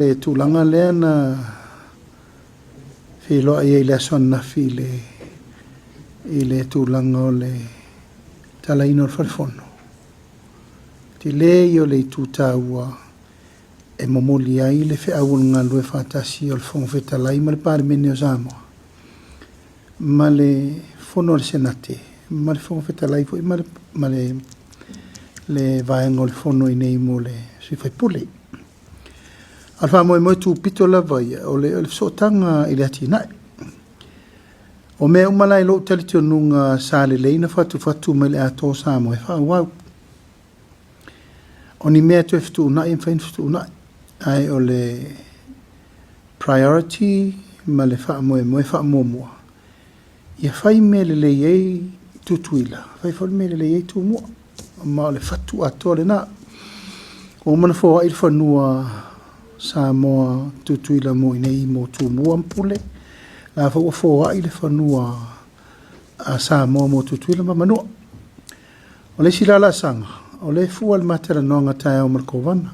Le tulaga lea na feiloai ai i le aso ananafi i le tulaga o le talaina o le Fale Fono, tele ia o le itu taua e momoli ai le feau o le galulue faatasi o le Fofoga Fetalai ma le Palemene o Samoa ma le Fono a le Senate ma le Fofoga Fetalai foi ma le vaega o le Fono i inei mo le sui usufono. A o le faamoemoe tupito lava ia, o le fesootaga i le atinae. O mea uma la i lou talitonuga sa lelei na fatufatu mai le atoa o Samoa e faaauau. O ni mea e toe fetuunai e mafai ona fetuunai, ae o le priority ma le faamoemoe faamuamua, ia fai mea lelei ai Tutuila, fai foi le mea lelei ai Tumua. Ma o le fatu atoa lena. Ua uma ona foai le fanua Samoa Tutuila mo i inei mo Tumua ma Pule. O la foi ua foai le fanua a Samoa mo Tutuila ma Manua. O le isi la laasaga, o lea e fua le ma talanoaga taeao ma le Kovana.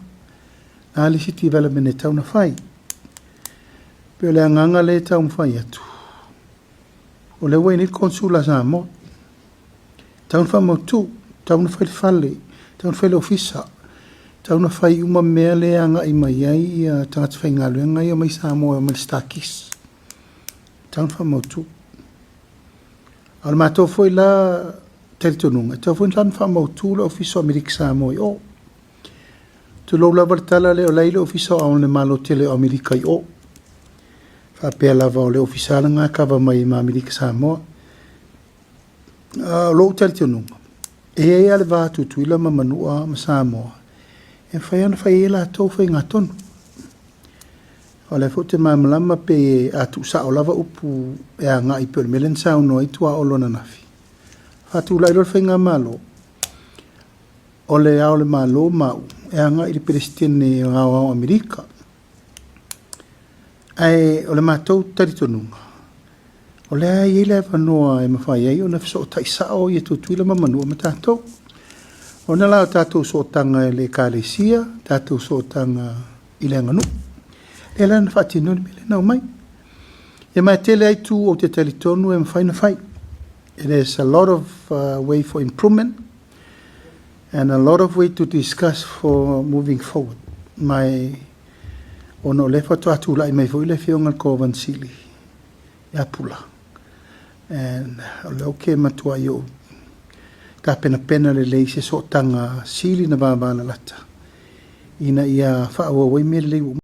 A le isi development e tau na fai. Pe o le agaga lea e taumafai atu, o lea ua i nei le Consul a Samoa. Tau na faamautu, tau na fai le fale, tau na fai le ofisa, tau na fai uma mea lea e agai mai ai ia tagata faigaluega ia mai Samoa mai le StarKist. Tau na faamautu. A o le matou foi la talitonuga, e tau foi na faamautu le Ofisa o Amerika Samoa i o. Tulou lava le tala lea o la e i le Ofisa o le Malo tele o Amerika i o. Faapea lava o le ofisa lena e kava mai ma Amerika Samoa. O lou talitonuga, e i ai lava le va Tutuila ma Manua ma Samoa, e mafai ona fai ai latou faigatonu. O lea foi ou te malamalama pe a tuusao lava upu e agai pei o le mea lea na saunoa ai Tuaolo ananafi. Faatulai loa le faigamalo, o le Ao o le Malo ma au e agai i le Peresetene Aoao o Amerika. Ae o le matou talitonuga, o lea e i ai le avanoa e mafai ai ona fesootai sao ia Tutuila ma Manua ma tatou. Ona la o tatou sootaga i le Ekalesia, tatou sootaga i le aganuu. Lea la na faatino le mea lea na aumai. Ia ma e tele ai tu ou te talitonu e mafai ona fai. There's a lot of way for improvement and a lot of way to discuss for moving forward. Ma ona o lea faatoa tulai mai foi le afioga i le Kovana Sili ia Pula. And o lea ou te matuai ou tapenapena lelei se sootaga sili na vavalalata ina ia faaauau ai mea lelei ua.